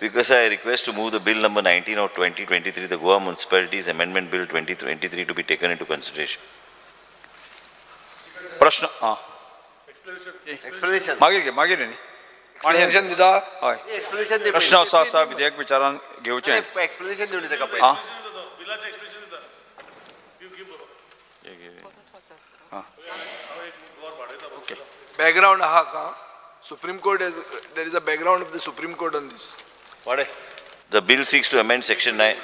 Speaker, sir, I request to move the bill number 19 of 2023, the Goa Municipalities Amendment Bill 2023, to be taken into consideration. प्रश्न आं explanation मागीर घे, मागीर न्ही. Explanation दिता. हय, एक्सप्लेनेशन दी. प्रश्न असो आसा, विधेयक विचारान घेवचें. एक्सप्लेनेशन दिवन ताका पयलीं. आं बॅकग्रावंड आहा का? Supreme Court, there is a background of the Supreme Court on this. वाडय. The bill seeks to amend section 9.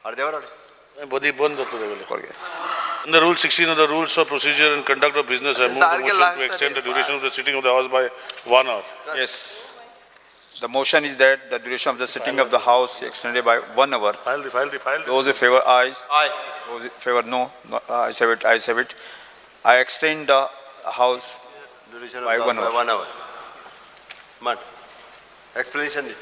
अर्द्यावर वाडय. बदी बंद जातलो तेगेलें. Under Rule 16 of the Rules of Procedure and Conduct of Business, I move the सारकें motion to लागता extend the रे. Duration of the sitting of the House by 1 hour. Yes. The motion is that the duration of the sitting of the House extended by 1 hour. File the, file the, file the. Those in favor, ayes. Aye. Those in favor, no. No, ayes have it, ayes have it. I extend the House Duration by of 1 by hour. 1 hour. मान explanation the.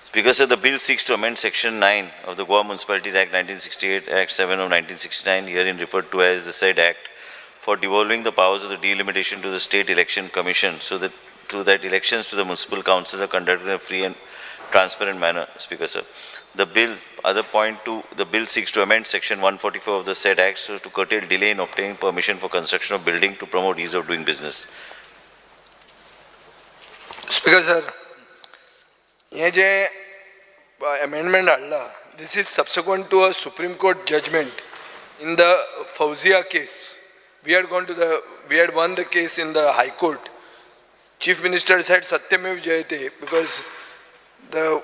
Speaker, sir, the bill seeks to amend section 9 of the Goa Municipality Act 1968, Act 7 of 1969, herein referred to as the said Act, for devolving the powers of the delimitation to the State Election Commission so that to that elections to the municipal councils are conducted in a free and transparent manner. Speaker, sir, the bill, other point two, the bill seeks to amend section 144 of the said Act so as to curtail delay in obtaining permission for construction of building to promote ease of doing business. Speaker sir, हें जें amendment हाडला, this is subsequent to a Supreme Court judgment in the Fauzia case. We had gone to the we had won the case in the High Court. Chief Minister said Satyamev Jayate because the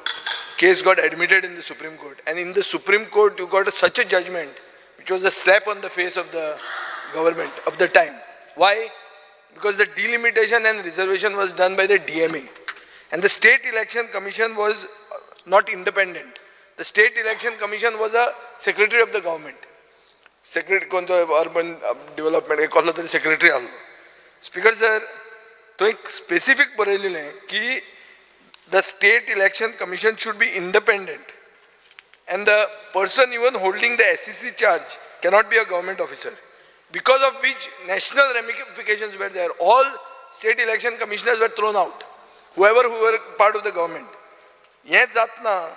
case got admitted in the Supreme Court. And in the Supreme Court, you got such a judgment, which was a slap on the face of the government of the time. Why? Because the delimitation and reservation was done by the DMA. And the State Election Commission was not independent. The State Election Commission was a secretary of the government. Secretary कोण तो urban development कसलो तरी secretary आहलो. Speaker sir, थंय specific बरयलेलें की the State Election Commission should be independent and the person even holding the SEC charge cannot be a government officer, because of which national ramifications were there. All state election commissioners were thrown out, whoever who were part of the government. हें जातना,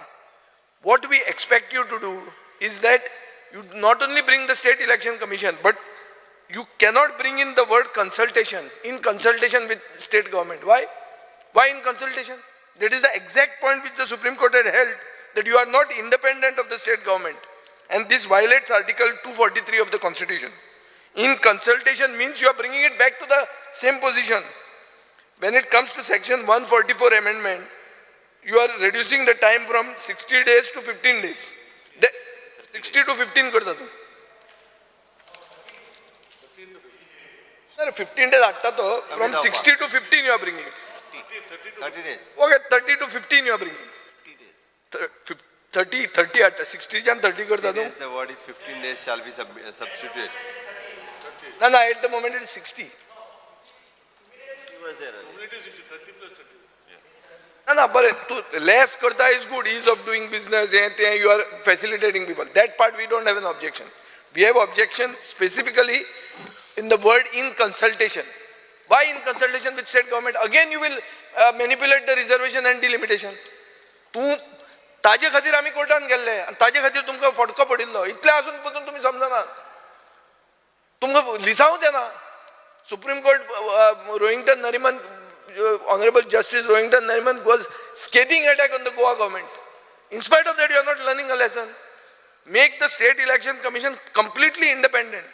what we expect you to do is that you not only bring the State Election Commission, but you cannot bring in the word consultation, in consultation with state government. Why? Why in consultation? That is the exact point which the Supreme Court had held, that you are not independent of the state government. And this violates Article 243 of the Constitution. In consultation means you are bringing it back to the same position. When it comes to section 144 amendment, you are reducing the time from 60 days to 15 days. 60 to 15 करता तूं. Sir, 15 days हाडटा तो, from 60 to 15 you are bringing it. 30 days. Okay, 30 to 15 you are bringing. 30, 30 हाडटा, 60च्यान 30 करता तूं. The word is 15 days shall be substituted. ना ना, at the moment it is 60. ना ना, बरें, तूं लेस करता is good, ease of doing business हें तें, you are facilitating people. That part we don't have an objection. We have objection specifically in the word in consultation. Why in consultation with state government? Again you will manipulate the reservation and delimitation. तूं ताजे खातीर आमी कोर्टान गेल्ले आनी ताजे खातीर तुमकां फटको पडिल्लो. इतलें आसून पसून तुमी समजना, तुमकां लिसांवच येना. Supreme Court, Rohinton Nariman, Honourable Justice Rohinton Nariman was scathing attack on the Goa government. In spite of that you are not learning a lesson. Make the State Election Commission completely independent.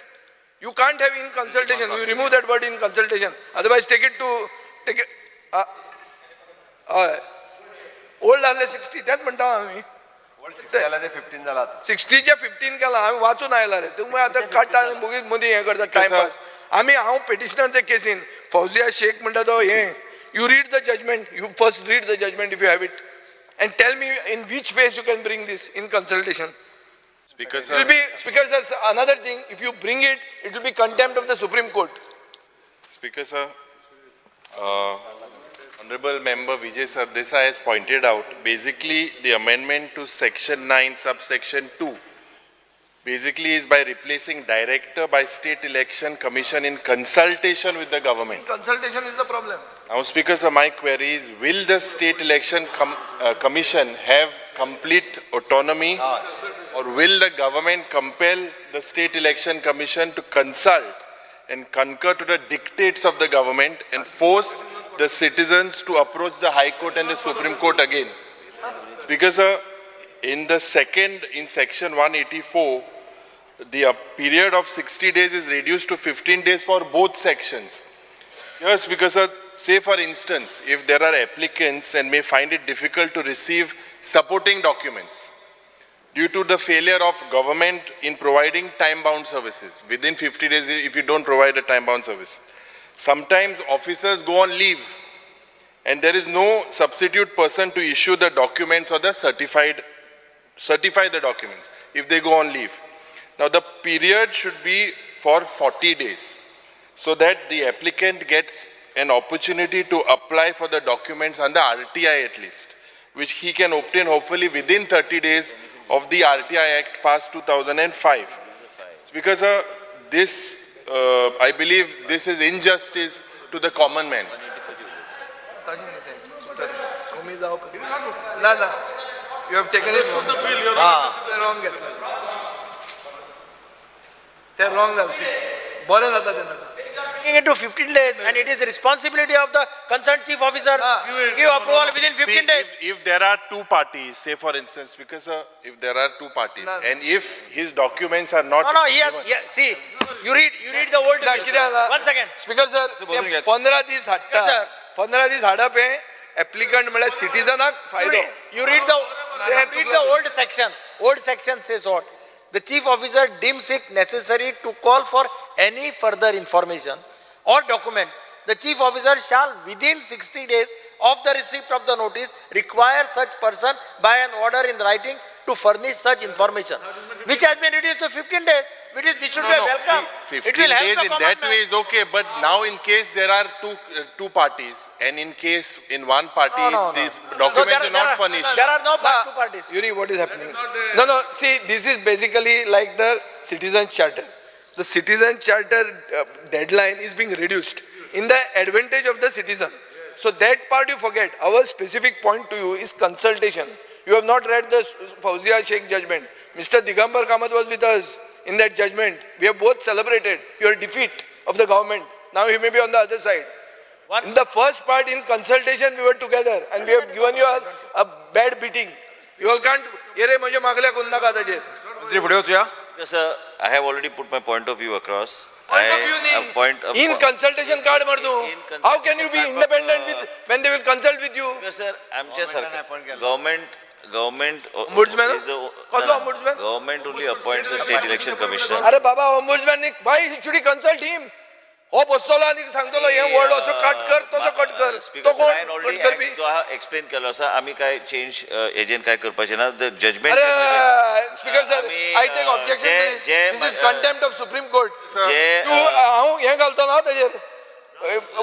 You can't have in consultation. You remove that word in consultation. Otherwise, take it to take it. हय, old आहले 60, तेंच म्हणटा आमी. Old 60 जाला ते 15 जाला आतां. 60चे 15 केला, हांवें वाचून आयला रे. तुमी आतां काडटा आनी मागीर मदीं हें करता, टायमपास. आमी हांव पिटिशनर ते केसीन, फौजिया शेख म्हणटा तो हें. You read the judgment. You first read the judgment if you have it, and tell me in which phase you can bring this in consultation. Speaker It sir, will be, Speaker sir, another thing, if you bring it, it will be contempt of the Supreme Court. Speaker sir, Honorable Member Vijay Sardesai has pointed out basically the amendment to section 9 subsection 2 basically is by replacing director by state election commission in consultation with the government. Consultation is the problem. Now, Speaker sir, my query is, will the state election commission have complete autonomy, or will the government compel the state election commission to consult and concur to the dictates of the government and force the citizens to approach the High Court and the Supreme Court again? Because in the second, in section 184, the period of 60 days is reduced to 15 days for both sections. Yes, because say for instance, if there are applicants and may find it difficult to receive supporting documents due to the failure of government in providing time-bound services, within 50 days if you don't provide a time-bound service. Sometimes officers go on leave and there is no substitute person to issue the documents or the certify the documents if they go on leave. Now the period should be for 40 days so that the applicant gets an opportunity to apply for the documents under RTI at least, which he can obtain hopefully within 30 days of the RTI Act passed 2005. It's because this, I believe this is injustice to the common man. No, you have taken it wrong. Wrong. They wrong. Taking it to 15 days, and it is the responsibility of the concerned chief officer give approval within 15 days. If there are two parties, say for instance, because if there are two parties, and if his documents are not... No, he has, yeah, see, you read the old bill. One second. Speaker sir, 15 days hatta. Yes, sir. 15 days hadap hai, applicant male citizen ak faydo. You read the old section. Old section says what? The chief officer deems it necessary to call for any further information or documents. The chief officer shall within 60 days of the receipt of the notice require such person by an order in writing to furnish such information, which has been reduced to 15 days, which should be welcome. See, 15 it will help days the in that man. Way is okay, but now in case there are two parties, and in case in one party these documents are not furnished. There are no two parties. Yuri, what is happening? No, see, this is basically like the Citizen Charter. The Citizen Charter deadline is being reduced in the advantage of the citizen. So that part you forget. Our specific point to you is consultation. You have not read the Fauzia Sheikh judgment. Mr. Digambar Kamath was with us in that judgment. We have both celebrated your defeat of the government. Now he may be on the other side. What? In the first part, in consultation, we were together and we have given you a bad beating. You all can't... Yes, sir, I have already put my point of view across. Point of view in consultation card mardu. How can you be independent with when they will consult with you? Yes, sir, I'm just government ombudsman. Is the, ombudsman? Government only appoints the state election commissioner. Arey baba, ombudsman, why should he consult him? हो बसतलो आनी सांगतलो हे word असो cut कर तसो cut कर तो कोण कट करपी? जो हा एक्सप्लेन केलो आसा आमी काय चेंज एजंट काय करपाचें ना the judgement. अरे speaker sir, I take objection. This is contempt of Supreme Court. हांव हें घालतो ना ताजेर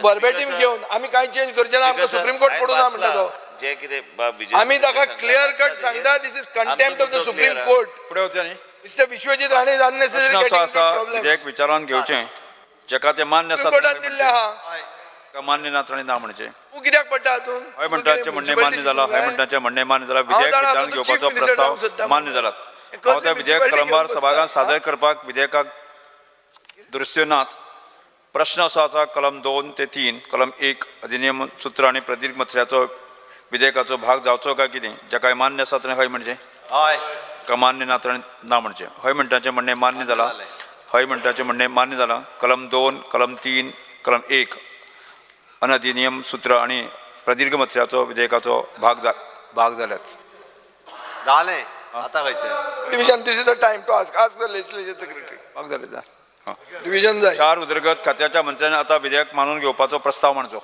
वर्बेटीम घेवन आमी काय चेंज करचें ना, आमकां सुप्रीम कोर्ट पडूं ना म्हणटा तो. जे कितें बाब आमी ताका क्लियर कट सांगता, this is contempt of the Supreme Court. फुडें वचया न्ही. Mister Vishwajit Rane is unnecessary getting problem. विधेयक विचारान घेवचें जेका ते मान्य आसा मान्य ना ताणें ना म्हणचें. तूं कित्याक पडटा हातूंत? हय म्हणटाचें म्हणणें मान्य जालां, हय म्हणटाचें म्हणणें मान्य जालां. विधेयक विचारान घेवपाचो प्रस्ताव मान्य जाला. हांव त्या विधेयक कलमवार सभाघरांत सादर करपाक विधेयकाक दुरुस्त्यो नात. प्रश्न असो आसा, कलम 2 ते 3 कलम 1 अधिनियम सूत्र आनी प्रदीर्घ मत्स्याचो विधेयकाचो भाग जावचो काय कितें? जेका मान्य आसा ताणें हय म्हणचें, हय. मान्य ना ताणें ना म्हणचें. हय म्हणटाचें म्हणणें मान्य जालां, हय म्हणटाचें म्हणणें मान्य जालां. कलम 2 कलम 3 कलम 1 अनधिनियम सूत्र आनी प्रदीर्घ मत्स्याचो विधेयकाचो भाग जाल्यात. जालें आतां खंयचें division? This is the time to ask ask the legislature secretary. भाग जाले जा. डिविजन जाय. चार उदरगत खात्याच्या मंत्र्यान आतां विधेयक मानून घेवपाचो प्रस्ताव मांडचो.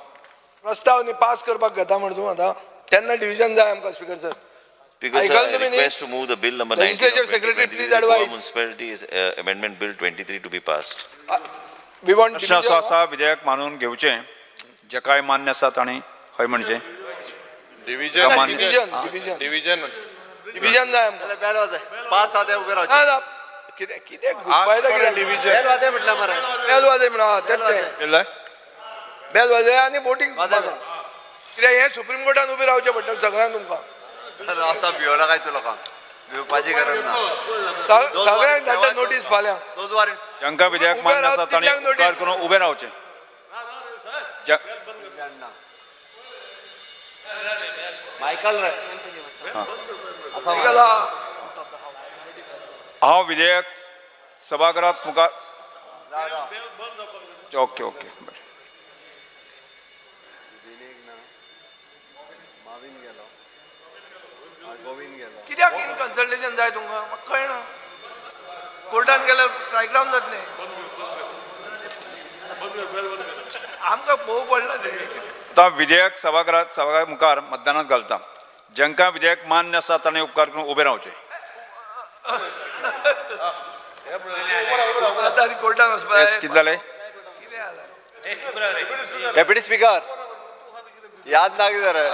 प्रस्ताव न्ही पास करपाक घेता म्हण तूं आतां तेन्ना डिविजन जाय आमकां speaker sir. Speaker sir, I request to move the bill number 19 Legislature Secretary, please advise. Municipalities Amendment Bill 23 to be passed. We want प्रश्न असो आसा, विधेयक मानून घेवचें, जेकाय मान्य आसा ताणें हय म्हणचें. Division division division division division जाय आमकां. पांच सात उबे रावचे. कितें कितें घुसपायता कित्याक? डिव्हिजन. बेल वाजय म्हटलं मरे. बेल वाजय म्हणून तेच तें. केल्लय? बेल वाजय आनी वोटींग. वाजय. कित्याक हें सुप्रीम कोर्टान उबें रावचें पडटलें सगळ्यांक तुमकां. आता भिवला काय तू लोकांक, भिवपाची गरज ना. सगळ्यांक धाडटा नोटीस फाल्यां. दोन वारी. जांकां विधेयक मान्य आसा तांणी तितल्यांक उपकार notice. करून उबें रावचें. मायकल रे. गेला. हांव विधेयक सभाघरात मुखार. ओके ओके, बरें. माविन गेलो, गोविंद गेलो. कित्याक इन कन्सल्टेशन जाय तुमकां, म्हाका कळना. कोर्टान गेल्यार स्ट्रायक डावन जातलें आमकां, भोव पडला तें. आतां विधेयक सभाघरात सभाघरा मुखार मतदानात घालता. जांकां विधेयक मान्य आसा तांणी उपकार करून उबें रावचें. आतां आनी कोर्टान वचपा. येस, कितें जालें? कितें जालें? डेप्युटी स्पीकर, याद ना कितें रे?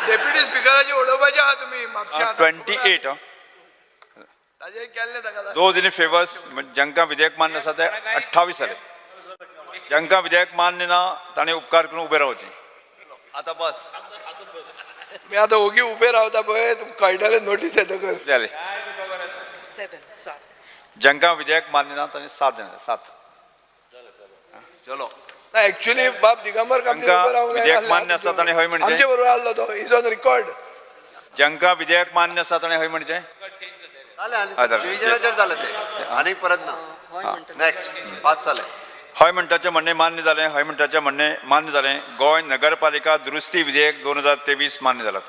डेप्युटी स्पिकराची उडोवपाची आहा तुमी म्हापश्यां. 28. ताजेर केल्लें ताका. Those in favours, जांकां विधेयक मान्य आसा ते 28 जाले. जांकां विधेयक मान्य ना तांणी उपकार करून उबें रावचें. आता बस. मी आतां ओगी उबे रावता पळय, तुमकां कळटलें नोटीस येतकर. जालें. 7, 7. जांकां विधेयक मान्य ना तांणी 7 जाण, 7. चलो. ना, एक्चुअली बाब दिगंबर कामती तांकां उबो रावूंक विधेयक नासले. मान्य आसा ताणें हय म्हणचें. आमचे बरोबर आसलो तो, is on record. जांकां विधेयक मान्य आसा ताणें हय म्हणचें. जालें. हय, आनी जालें. डिव्हिजनाचेर जालें ते, आनी परत ना. नेक्स्ट 5 जालें. हय म्हणटाचें म्हणणें मान्य जालें. हय म्हणटाचें म्हणणें मान्य जालें. गोंय नगरपालिका दुरुस्ती विधेयक 2023 मान्य जालात.